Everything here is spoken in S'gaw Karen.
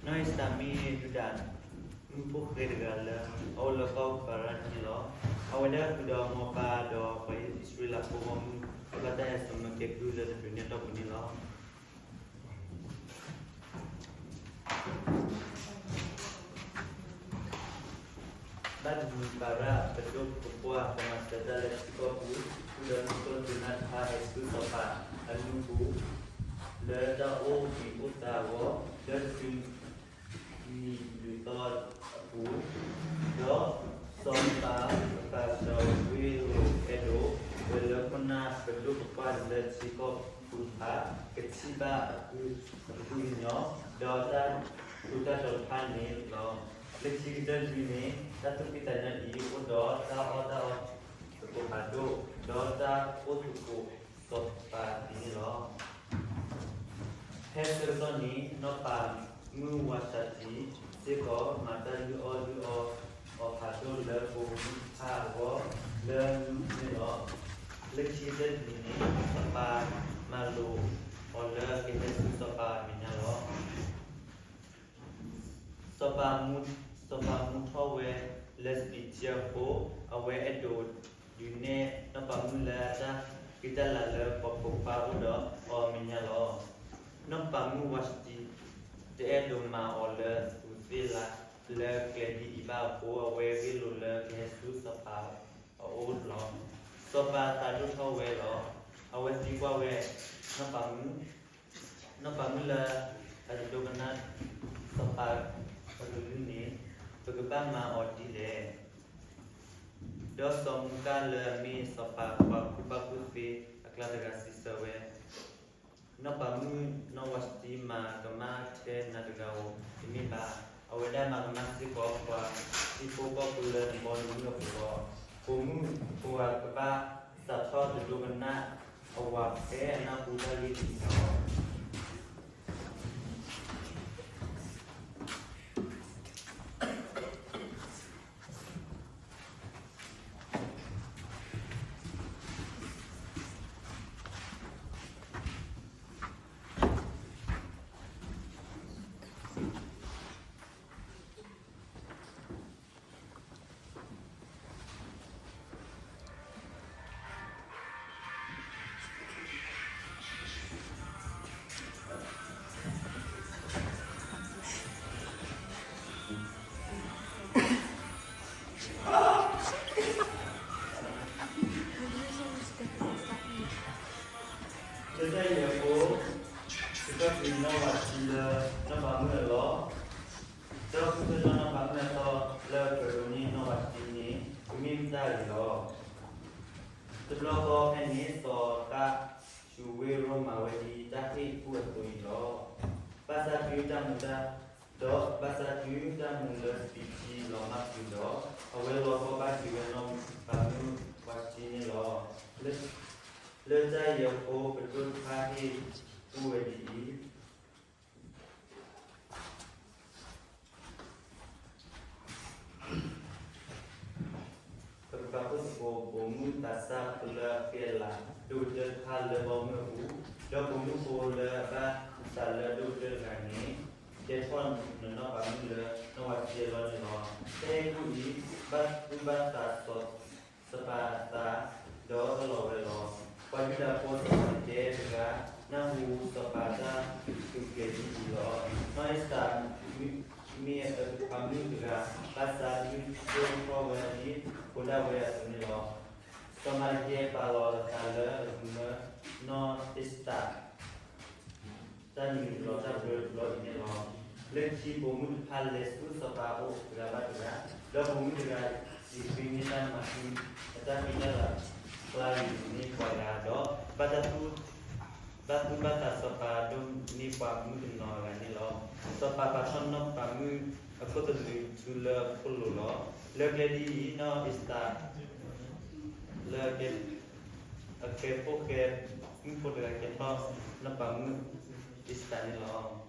နီၢ်အ့ၤစတၢ်မ့ၢ်ယူဒၤမုၣ်ဖိၣ်ဃဲတဂၤလၢ အအိၣ်လၢကီၢ်ပူၤပၤရၣ်န့ၣ်လီၤ. အဝဲဒၣ်ဃုာ်ဒီးမိၢ်ပၢ်ဒီးပှၤအံၣ်စရ့လးဖိဂီၢ်မုၢ် လၢဘၣ်တၢ်ဟဲစိာ်မၢကဲကုၢ်လၢတချုးန့ၣ်အတီၢ်ပူၤန့ၣ်လီၤ. ဘၣ်တနံၤပၤရၣ်အပဒိၣ်ပပှၢ် ပှၤမၤစၢၤတၢ်လၢထံကီၢ်ပူၤ ဃုာ်ဒီးမုၢ်ကျိၣ်စ့နၢ်တဖၣ် ဟဲဆူစီၤပၤအနူပူၤ လၢတၢ်အိၣ်ဘှံးအိၣ်သါအဂီၢ် လၢတချုး နံၤလွံၢ်သီအပူၤ, ဒီးစီၤပၤအကစၢ်ဝ့ၢ်လိာ်အဲၣ်ဒိး ဝဲလၢခိၣ်နၢ်ပဒိၣ်ပပှၢ်လၢထံကီၢ်ပူၤတဖၣ် ကထံၣ်ဘၣ်အကုၢ်အကညီ ဒီးတၢ်ထူးတၢ်တီၤတဖၣ်န့ၣ်လီၤ. လၢခံကတၢၢ်တနံၤန့ၣ် တၢ်သူၣ်ဖှံသးညီအံၤ အိၣ်ဒီးတၢ်အီၣ်တၢ်အီသကိးဖးဒိၣ်, ဒီးတၢ်အိၣ်သကိးစီၤပၤအသံန့ၣ်လီၤ. ဖဲဆၢကတီၢ်န့ၣ် နီၢ်ပၤမုၣ်ဝးစတံစ့ၢ်ကီး မၤတၢ်လုၢ်အီၣ်လုၢ်အီအီၤဖးဒိၣ်လၢပိာ်မုၣ်တဖၣ်အဂီၢ်လၢနူန့ၣ်လီၤ. လၢခံကတၢၢ်တနံၤန့ၣ် စီၤပၤမၤလိာ်အီၤလၢကဟဲဆူစီၤပၤအမဲာ်ညါလီၤ. စီၤပၤမူ, စီၤပၤမူထီၣ်ဝဲလၢစပံးစံၣ်အဃိ, အဝဲအဲၣ်ဒိးဒုးနဲၣ်နီၢ်ပၤမုၣ်လၢတၢ်ဃံတၢ်လၤလၢပိာ်ခွါအိၣ်ဒီးအီၤအမဲာ်ညါလီၤ. နီၢ်ပၤမုၣ်ဝးစတံ တအဲၣ်ဒိးမၤအီၤလၢသူးသ့ၣ်လးလၢကျဲဒ်အံၤဘၣ်အဃိ, အဝဲဂ့ၢ်လိာ်လၢကဟဲဆူစီၤပၤအအိၣ်လီၤ. စီၤပၤသးဒိၣ်ထီၣ်ဝဲလီၤ. အဝဲသံကွၢ်ဝဲ နီၢ်ပၤမုၣ် နီၢ်ပၤမုၣ်လၢအတဒိကနၣ်စီၤပၤအကလုၢ်န့ၣ် ပကဘၣ်မၤအီၤဒ်လဲၣ်. ဒီးစီၤမူကၢ်လၢအမ့ၢ်စီၤပၤပှၤကူၣ်ဘၣ်ကူၣ်သ့အကျါတဂၤစံးဆၢဝဲ, နီၢ်ပၤမုၣ်နီၢ်ဝးစတံမၤကမၣ်ထဲနၤတဂၤဧိၤတမ့ၢ်ဘၣ်. အဝဲဒၣ်မၤကမၣ်စ့ၢ်ကီးပှၤတံၤဖိကီၢ်ဖိလၢနဘီနမုၢ်အပူၤလီၤ. ပိာ်မုၣ်ပှၤကဘၣ်စးထီၣ်တဒိကနၣ်အဝၤဖဲအနၢ်ဟူတၢ်ဂ့ၢ်ဒ်အံၤလီၤ. လၢတၢ်အံၤအဃိ, ကစၢ်ခရံာ်နီၢ်ဝးစတံလၢနီၢ်ပၤမုၣ်အလီၢ်, ဒီးဃုထၢထီၣ်နီၢ်ပၤမုၣ်အသီလၢကဒိးန့ၢ်နီၢ်ဝးစတံန့ၣ် ကမ့ၢ်မတၤအဂ့ၤလီၤ. တဘျီဃီဖဲန့ၣ် စီၤကၤစူၤဝ့ရိမၤဝဲဒ်တၢ်ဟ့ၣ်ကူၣ်အသိးန့ၣ်လီၤ. ဘၣ်ဆၣ်တုၤတၢ်မူ, ဒီးဘၣ်ဆၣ်တုၤတၢ်မူလၢစပံးထံလီၤမၢ်ကွံာ်ဒီး, အဝဲလီၤကီဘၣ်က့ၤဝဲနီၢ်ပၤမုၣ်ဝးစတံန့ၣ်လီၤ. လၢတၢ်အံၤအဃိ ပဒိၣ်တဖၣ်ဟ့ၣ်ကူၣ်ဝဲဒ်အံၤ, ပကပာ်ဖှိၣ်သကိးပိာ်မုၣ်သးစၢ်ဖိလၢအဃံအလၤ ဒိၣ်ကတၢၢ်တဖၣ်လၢဘီမုၢ်အပူၤ, ဒီးပိာ်မုၣ်ဖိလၢအဘၣ်သးလၢဒိၣ်ကတၢၢ်တဂၤန့ၣ် ကဲထီၣ်နနီၢ်ပၤမုၣ်လၢနီၢ်ဝးစတံအလီၢ်န့ၣ်လီၤ. ဖဲအံၤအပူၤအံၤ ဘၣ်သူၣ်ဘၣ်သးစီၤစီၤပၤအသး, ဒီးအၢၣ်လီၤဝဲလီၤ. ပှၤယူဒၤဖိစီၤစၤဒူၤကဲတဂၤ နၢ်ဟူစီၤပၤတၢ်စူၢ်ကဲၤဒ်အံၤလီၤ. နီၢ်အ့ၤစတၢ်မ့ၢ်အပှၤမုၣ်တဂၤ, ဘၣ်ဆၣ်ဒုးဒိၣ်ထီၣ်ဝဲဒ်ဖိဒၣ်ဝဲအသိးန့ၣ်လီၤ. စီၤမၤရဒကဲပာ်လီၤအသးလၢအကမၢ နီၢ်အ့ၤစတၢ် တၢ်နုာ်လီၤတၢ်ပတြၢၤတဘျီအံၤန့ၣ်လီၤ. လၢခံပိာ်မုၣ်တဖၣ်လဲၤဆူစီၤပၤအအိၣ်တဂၤဘၣ်တဂၤ, ဒီးပိာ်မုၣ်တဂၤစံးဃ့န့ၢ်တၢ်မၤဃု အတၢ်ဃံတၢ်လၤ ကျါယံာ်န့ၢ်ပှၤဂၤဒီး ဘၣ်သူၣ်ဘၣ်သးစီၤပၤဒိၣ်န့ၢ်ပှၤမုၣ်တနီၤဂၤန့ၣ်လီၤ. စီၤပၤပာ်ထီၣ်နီၢ်ပၤမုၣ်အခိၣ်သလုးဆူလၢအခိၣ်လိၤလီၤ. လၢကျဲဒ်အံၤ နီၢ်အ့ၤစတၢ် လၢ အဃဲၤဖိဃဲၤမုၣ်ဖိတဂၤကဲထီၣ်နီၢ်ပၤမုၣ်အ့ၤစတၢ်န့ၣ်လီၤ.